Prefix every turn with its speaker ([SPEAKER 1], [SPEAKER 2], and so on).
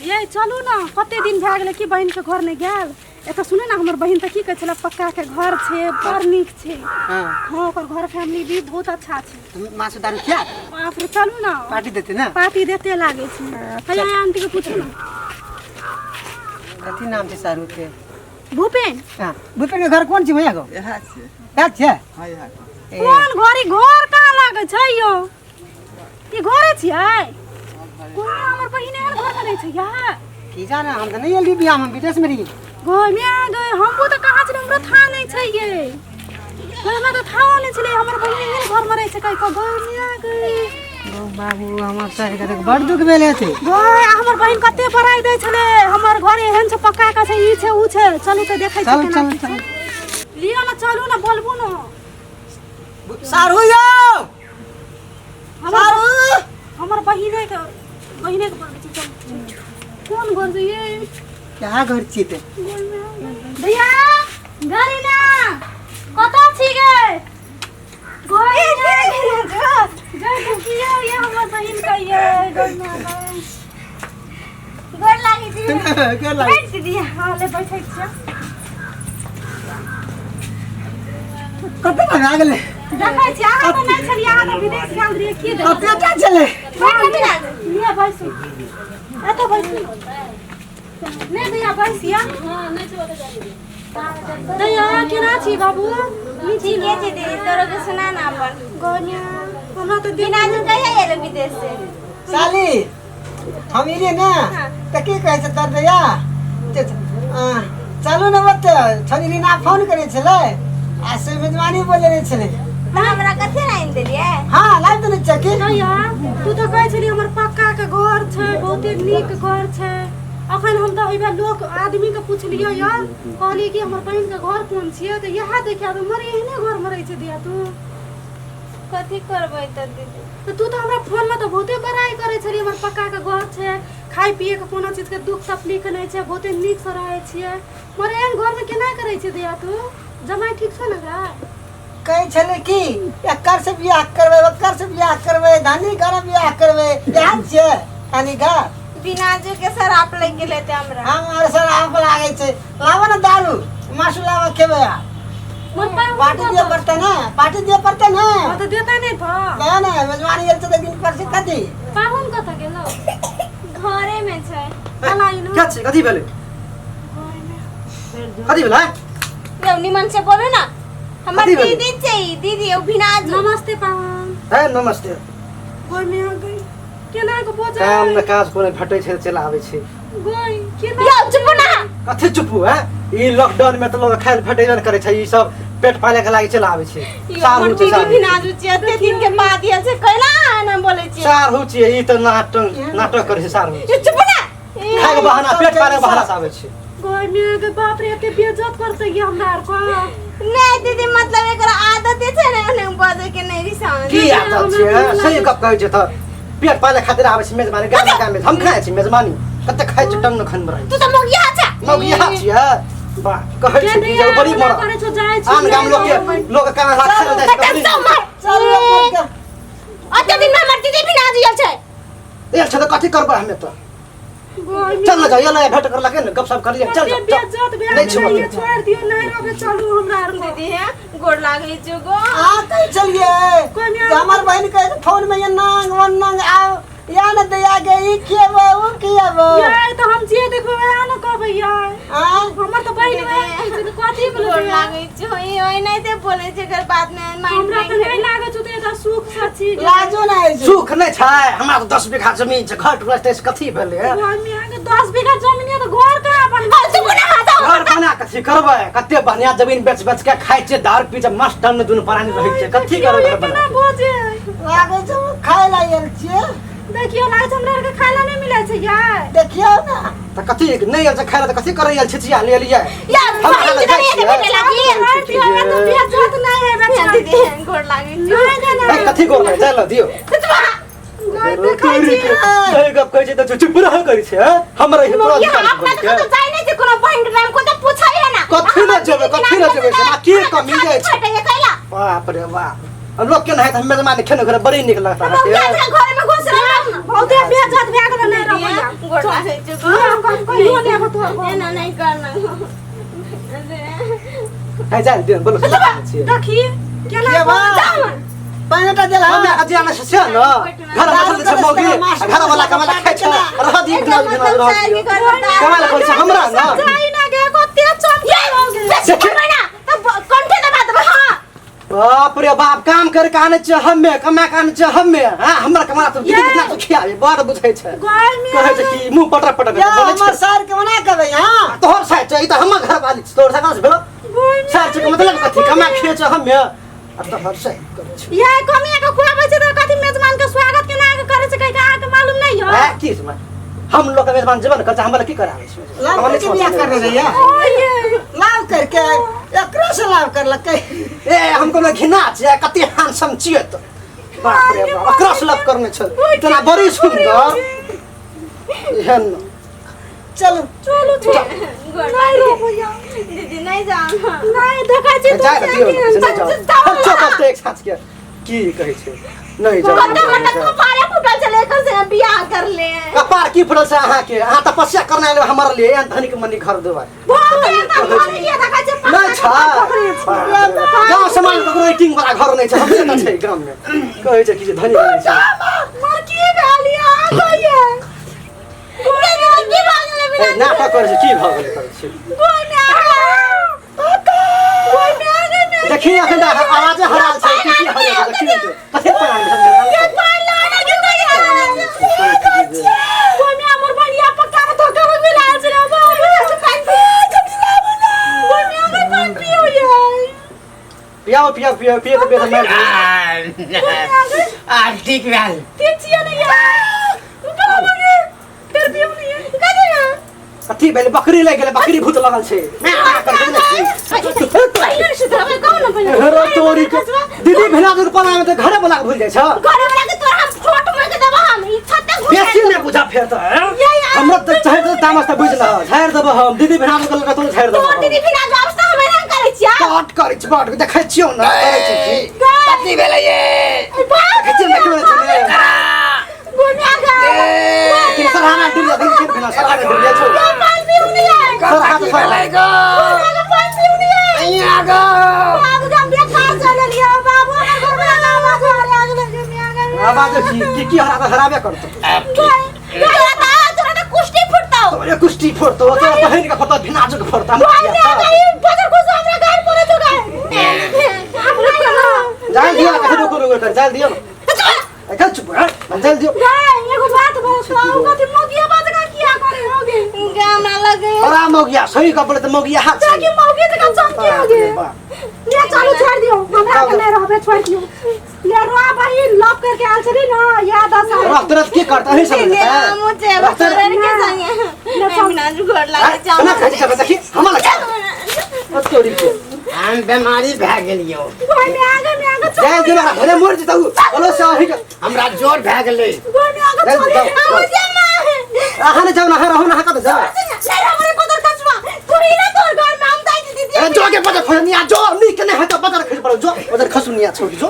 [SPEAKER 1] ये चलू ने, कते दिन भए गेलै कि बहिनके घर नहि गेल। एतऽ सुनू ने, हमर बहिन तऽ की कहै छलै, पक्काके घर छै, बड़ नीक छै।
[SPEAKER 2] हाँ।
[SPEAKER 1] हाँ, ओकर घर फैमिली भी बहुत अच्छा छै।
[SPEAKER 2] तऽ मासु दारू खिया
[SPEAKER 1] बाप रे, चलू ने।
[SPEAKER 2] पार्टी देते ने?
[SPEAKER 1] पार्टी देते लागै छै। हैया आंटी के पूछू ने।
[SPEAKER 2] कथी नाम छै सारू के?
[SPEAKER 1] भूपेन।
[SPEAKER 2] हाँ, भूपेन के घर कोन छै भैया गो?
[SPEAKER 3] इएह छियै।
[SPEAKER 2] इएह छियै?
[SPEAKER 3] हाँ, इएह।
[SPEAKER 2] ए,
[SPEAKER 1] कोन घर? ई घर कहाँ लागै छै यौ? ई घरे छियै? कोन हमर बहिन एहन घर बनै छै यार?
[SPEAKER 2] की जाने, हम तऽ नहि एलियै बियाह में, विदेश में रही।
[SPEAKER 1] गो म्या गए, हमको तऽ कहाँ छलै, हमरो था नहि छै ये। गो, हमरा तऽ थाहो नहि छलै हमर बहिन एहन घर में रहै छै कहि कऽ। गो म्या गए।
[SPEAKER 2] गो बाबू, हमर सर के बड़ दुख भेल हेतै।
[SPEAKER 1] गो, आ हमर बहिन कते बड़ाइ दै छलै, हमर घर एहन छै, पक्का के छै, ई छै, ऊ छै। चलू तऽ देखै छी
[SPEAKER 2] चलू,
[SPEAKER 1] केना
[SPEAKER 2] चलू,
[SPEAKER 1] की छै।
[SPEAKER 2] चलू।
[SPEAKER 1] लिअ ने, चलू ने, बोलबू ने।
[SPEAKER 2] सारू यौ।
[SPEAKER 1] हमर
[SPEAKER 2] सारू।
[SPEAKER 1] हमर बहिने के बोलबै छी। चलू, चलू। कोन घर छै ये?
[SPEAKER 2] क्या घर छियै ते?
[SPEAKER 1] भैया घरे ना कतऽ छी गे? गई गई देखियौ, ये हमर बहिन के ये
[SPEAKER 4] गोर लागै छी।
[SPEAKER 2] के लागै?
[SPEAKER 4] बैठ दीदी।
[SPEAKER 1] हाँ, ले बैठै छियै।
[SPEAKER 2] कते भगा गेलै?
[SPEAKER 1] देखै छी, अहाँ तऽ नहि छलियै, अहाँ तऽ विदेश गेल रहियै। की देखै?
[SPEAKER 2] कते टा छलै?
[SPEAKER 1] लिअ, बैसू, एतऽ बैसू। नहि दैया, बैसिया दैया। केना छी बाबू? नीक छी?
[SPEAKER 4] ठीके छै दीदी, तोरो के सुना ना अपन।
[SPEAKER 1] गनिया, हमरा तऽ
[SPEAKER 4] बिना तू कहिया एलो विदेश से?
[SPEAKER 2] साली, हम एलियै ने तऽ की कहै छै तोर दैया जे, चलू ने ओतऽ। छनी रीना फोन करै छलै आ से मेजबानी बोलेने छलै।
[SPEAKER 4] तऽ हमरा कथी ने आनि देलियै?
[SPEAKER 2] हाँ, लाइब देने छियै की।
[SPEAKER 1] दैया, तू तऽ कहै छली हमर पक्का के घर छै, बहुते नीक घर छै। अखन हम तऽ एहि लोक आदमी के पुछलियै यऽ, कहलियै कि हमर बहिन के घर कोन छियै, तऽ इएह देखा तऽ मर एहने घर मे रहै छै दैया तू।
[SPEAKER 4] कथी करबै तऽ दीदी?
[SPEAKER 1] तऽ तू तऽ हमरा फोन मे तऽ बहुते बड़ाइ करै छली, हमर पक्का के घर छै, खाय पिए के कोनो चीज के दुख तकलीफ नहि छै, बहुते नीक से रहै छियै। मगर एहन घर मे केना करै छै दैया तू? जमाइ ठीक छौ ने गे?
[SPEAKER 2] कहै छलै कि एकर से बियाह करबै, ओकर से बियाह करबै, धनी घर बियाह करबै। इएह छियै धनी घर?
[SPEAKER 4] बिनाजू के शराब लागि गेल हेतै हमरा।
[SPEAKER 2] हम शराब लागै छै। लाबऽ ने दारू मासु, लाबऽ, खेबै आ
[SPEAKER 1] मोर पाहुन
[SPEAKER 2] पार्टी दिअ पड़तै ने, पार्टी दिअ पड़तै ने।
[SPEAKER 1] हाँ, तऽ देतै नहि तऽ?
[SPEAKER 2] दे ने, मेजबानी गेल छै तऽ दिन पर से कथी।
[SPEAKER 1] पाहुन कतऽ गेलौ?
[SPEAKER 4] घरे में छै।
[SPEAKER 1] चला इनु।
[SPEAKER 5] क्या छै? कथी भेलै? कथी भेलै?
[SPEAKER 4] यौ, निमन से बोलू ना। हमर
[SPEAKER 5] कथी भेलै?
[SPEAKER 4] दीदी छै ई, दीदी यौ बिनाजू।
[SPEAKER 1] नमस्ते पाहुन।
[SPEAKER 5] है, नमस्ते।
[SPEAKER 1] गोय में आ गई, केना के बोझ।
[SPEAKER 5] काम न काज कोनो भेटै छै तऽ चलि आबै छै।
[SPEAKER 1] गोय केना।
[SPEAKER 4] यौ, चुप ना।
[SPEAKER 5] कथी चुपू है? ई लॉकडाउन में तऽ लोग खाय लए भेटेबे नहि करै छै, ई सब पेट पाले के लागि चलि आबै छै।
[SPEAKER 4] यौ,
[SPEAKER 5] साढ़ू
[SPEAKER 4] हमर
[SPEAKER 5] छै,
[SPEAKER 4] दीदी
[SPEAKER 5] साढ़ू।
[SPEAKER 4] बिनाजू छै, एते दिन के बाद आयल छै, कैला एना बोलै छियै?
[SPEAKER 5] साढ़ू छियै ई तऽ, नाटक नाटक करै छै साढ़ू।
[SPEAKER 4] यौ, चुप ना।
[SPEAKER 5] खाय के बहाना, पेट पाले के बहाना से आबै छै।
[SPEAKER 1] गोय में के बाप रे, एते बेइज्जत करतै ये हमरा आर को।
[SPEAKER 4] नहीं दीदी, मतलब एकर आदत छै ने ओने बजै के, नहीं रिसाउन।
[SPEAKER 5] की आदत छै? सही गप कहै छै तऽ पेट पाले खातिर आबै छै मेजबानी गाम गाम। हम खाइ छी मेजबानी, कते खाइ छी, टंग खन में रहै।
[SPEAKER 4] तू तऽ मौगिया छै।
[SPEAKER 5] मौगिया छियै बा कहै छै कि जे बड़ी मरद
[SPEAKER 1] करै छौ, जाइ छी।
[SPEAKER 5] आन गाम लोक के लोक के कान राखल जाइ छै।
[SPEAKER 4] कते सौ मार।
[SPEAKER 2] चलू अपन के।
[SPEAKER 4] अते दिन में हमर दीदी भी ना जियल छै।
[SPEAKER 5] एक छै तऽ कथी करबै हमे तऽ? चल न जाइए ने, भेंट कर लगे ने, गपशप कर लियै। चल चल।
[SPEAKER 1] बेइज्जत भेल
[SPEAKER 5] नहि छुबऽ।
[SPEAKER 1] ये, छोड़ि दियौ, नहि रहबै, चलू हमरा आर को।
[SPEAKER 4] दीदी हे, गोर लागै छौ गो।
[SPEAKER 2] अहाँ कहै छलियै
[SPEAKER 1] कोइ
[SPEAKER 2] जे हमर बहिन कहै छै फोन में ये नंग ओ नंग आव या ने दैया के ई खिएबो ऊ खिएबो।
[SPEAKER 1] यार, तऽ हम जे देखबै वएह ने कहबै यार।
[SPEAKER 2] आँय?
[SPEAKER 1] हमर तऽ बहिन वएह कहै छै, तऽ कथी
[SPEAKER 4] गोर
[SPEAKER 1] बोलबै?
[SPEAKER 4] लागै छौ। ई ओनाहिते बोलै छै, एकर बाद में माइन
[SPEAKER 1] हमरा तऽ नहि लागै छौ तऽ एतऽ सुख से छी।
[SPEAKER 2] लाजो नहि होइ छै।
[SPEAKER 5] सुख नहि छै हमरा तऽ? 10 बीघा जमीन छै, घर टुकड़ा छै, कथी भेलै?
[SPEAKER 1] अहाँके 10 बीघा जमीन यऽ तऽ घर कहाँ बनबै?
[SPEAKER 4] चुप ना हाथ।
[SPEAKER 5] घर बना कथी करबै? कते बढ़िया जमीन बेच बेच के खाइ छियै, दारू पी छै, मस्त टन दुनू प्राणी रहै छै। कथी करबै घर बना
[SPEAKER 1] केना
[SPEAKER 5] के?
[SPEAKER 1] बोझे
[SPEAKER 2] लागै छै ओ खाय लए आयल छियै।
[SPEAKER 1] देखियौ, लागै छै हमरा आरके खाय लए नहि मिलै छै यार।
[SPEAKER 2] देखियौ ने।
[SPEAKER 5] तऽ कथी नहि आयल छै खाय लए तऽ कथी करै आयल? छिचिया ले लियै।
[SPEAKER 4] यार,
[SPEAKER 5] हम
[SPEAKER 4] बहिन
[SPEAKER 5] खाय लए
[SPEAKER 4] के
[SPEAKER 5] जाइ
[SPEAKER 4] नहि
[SPEAKER 5] छियै।
[SPEAKER 4] भेटे लागी।
[SPEAKER 1] छोड़ि दियौ, हमरा तऽ बेइज्जत नहि हेबै।
[SPEAKER 4] दीदी, गोर लागै छौ।
[SPEAKER 1] नहि नहि
[SPEAKER 5] ए,
[SPEAKER 1] नहि।
[SPEAKER 5] कथी गोर जाइ लए दियौ।
[SPEAKER 1] देखै छी।
[SPEAKER 5] सही गप कहै छै तऽ चुप रह करै छै, हँ? हमरा ई पूरा
[SPEAKER 4] मौगिया
[SPEAKER 5] अधिकार
[SPEAKER 4] अपना
[SPEAKER 5] छै
[SPEAKER 4] तऽ कतौ जाइ नहि छै, कोनो बहिन के नाम को तऽ पूछै है ना।
[SPEAKER 5] कथी लए जेबै? कथी लए जेबै से? हमरा की कमी जाइ छै?
[SPEAKER 4] फटैया कैला?
[SPEAKER 5] बाप रे बाप, अब लोग के नहीं हमें जमाने खेने घर बड़ी निक लगता है।
[SPEAKER 4] मौगिया के घर में घुस रहल।
[SPEAKER 1] बहुते बेइज्जत भए गेलो नहि रहबै आब।
[SPEAKER 4] गोर लागै छियौ गो।
[SPEAKER 1] हम कहियो नहि आबो तोहर घर।
[SPEAKER 4] एना नहि करना
[SPEAKER 5] है जाय दियौ बोलो छियै
[SPEAKER 1] देखी केना
[SPEAKER 2] के बा? पानि टा देल
[SPEAKER 5] हमे अजिया ने से न घर में बैठल छै मौगी आ घर वाला कमाला खाइ छै रह दी
[SPEAKER 4] एकर
[SPEAKER 5] बिना बिना
[SPEAKER 4] मतलब
[SPEAKER 5] रह
[SPEAKER 4] साइड
[SPEAKER 5] दियौ
[SPEAKER 4] के घर में
[SPEAKER 5] कमाला करै छै हमरा न
[SPEAKER 1] जाई ना गे कते चमके हो गेल।
[SPEAKER 5] देखी
[SPEAKER 4] ना तब कंठे दबा देबै हां
[SPEAKER 5] बाप रे बाप काम कर के आनै छै हमे कमा के आनै छै हमे हां हमरा कमाला तो दीदी कितना तो खियाबे बड़ बुझै छै
[SPEAKER 1] गाय में
[SPEAKER 5] कहै छै कि मुंह पटर पटर
[SPEAKER 2] या
[SPEAKER 5] बोलै
[SPEAKER 2] हमर
[SPEAKER 5] छै
[SPEAKER 2] सर के मना करबै यहाँ
[SPEAKER 5] तोहर साइड छै ई तऽ हमर घर वाली छै तोहर साइड भेलो साइड छै के मतलब कथी कमा खिए छै हमे आ तोहर साइड करै छै
[SPEAKER 1] ये कमिया के खुआबै छै तऽ कथी मेजबान के स्वागत केना के करै छै कहि के अहाँके मालूम नहीं हो
[SPEAKER 5] आ की छै हम लोग के मेजबान जेबन कर हमरा की कराबै छै
[SPEAKER 2] लाभ
[SPEAKER 5] हमरा
[SPEAKER 2] करके बियाह कर रहे या
[SPEAKER 1] ओये
[SPEAKER 2] लाभ करके एकरो से लाभ करलकै
[SPEAKER 5] ए हम कोनो घिना छै कते हैंडसम छियै तो बाप रे बाप एकरा से लव करने छल इतना बड़ी सुंदर एहन
[SPEAKER 2] चलू
[SPEAKER 1] चलू चलू
[SPEAKER 4] गोर
[SPEAKER 1] नहीं रहबै आब।
[SPEAKER 4] दीदी नहीं जाओ
[SPEAKER 1] नहीं देखै छी
[SPEAKER 5] जाय ने दियौ ने, से नहि जाउ हम चौकस एक साँझ के की कहै छै नहि जाउ
[SPEAKER 4] कते कते कपारे फूटल छलै एकर से बियाह कर ले
[SPEAKER 5] कपार की फुटल छै अहाँके अहाँ तपस्या करने आयल हमर लिए एहन धनिक मनी घर दुआर नहि छै गाँव समाज ककरो एटिंग वाला घर नहि छै हमरे तऽ छै गाममे कहै छै कि जे धनी नहि छै ए, नाटक करै छै की भऽ गेलै करै छै देखी अखन तऽ आवाजे हराल छै की की हराल छै देखी ने कथी पान पियाओ पियाओ पियाओ पिए तऽ पिए तऽ मारि देबै।
[SPEAKER 3] आ ठीक भेल
[SPEAKER 5] कथी भेलै बकरी लागि गेलै बकरी भूत लगल छै माँ माँ करतै ने हेरो तोरी के दीदी भेला के रुपा में तऽ घरे वाला के भूल जाइ छ बेसी नहि बुझा फेर तऽ हैं? हमरा तऽ चाहे तऽ तामस तऽ बुझ लह झाड़ि देबो हम दीदी भेला के लगा तो झाड़ि देबो हम। कट करै छी बड देखै छियौ ने करै छी की
[SPEAKER 3] कथी भेलै ये
[SPEAKER 5] देखै छियौ ने देखै छियौ ने कि सराहना डिरिया देखै छियौ भेला सराहना डिरिया छौ सराहना
[SPEAKER 3] कथी भेलै गो अइया गो
[SPEAKER 5] आवाज की की की हराबे हराबे करतो तोरे कुश्ती फोड़तो तोरा बहिन के फोड़तो भिनाजो के फोड़तो हमरा किया जाल दियो कथी रुको रुको कर जाल दियो एखन चुप हैं जाल दियो बड़ा मौगिया सही कपड़े त मौगिया हाथ छै। बाप रे बाप।
[SPEAKER 1] ले चलू छोड़ दियो हमरा के नहीं रहबे छोड़ दियो ले रो बहिन लव करके आयल छली ना याद आसा
[SPEAKER 5] रख तुरंत की करता है सब ना खाइ छै देखी हमरा लग तोरी के
[SPEAKER 3] हम बीमारी भए गेलियौ
[SPEAKER 1] गोय में आगे में आगे
[SPEAKER 5] जाय दियो ना भले मर जतौ बोलो से अही के
[SPEAKER 3] हमरा जोर भए गेलै
[SPEAKER 1] गोय में आगे
[SPEAKER 5] जाय
[SPEAKER 1] चली
[SPEAKER 5] जाओ, अहाँ ने जाउ ना अहाँ रहू ना अहाँ कतऽ जाउ ए जो के बजर खसनिया जो नीक नहि हेतौ बजर खसि पड़ौ जो बजर खसुनिया छोड़ी जो